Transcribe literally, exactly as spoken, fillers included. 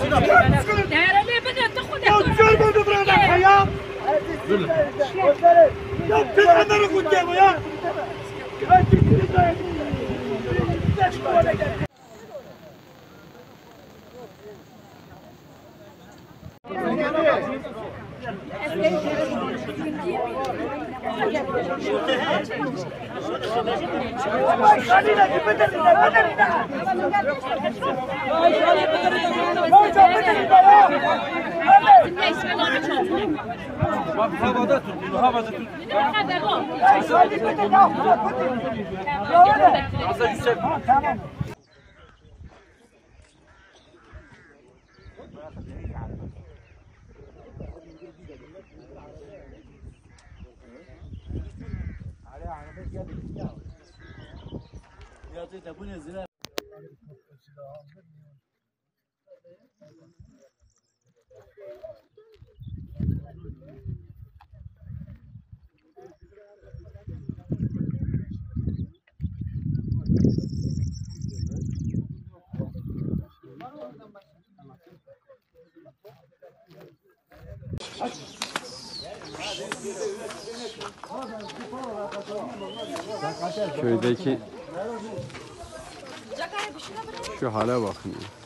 Değerli bine, tıkı ne? Ya, çorba da burada ya. Ya, pil anları kutluyor ya. Bak, havada tut, havada tut. Fazla yüksek. Köydeki şu hale bakın ya.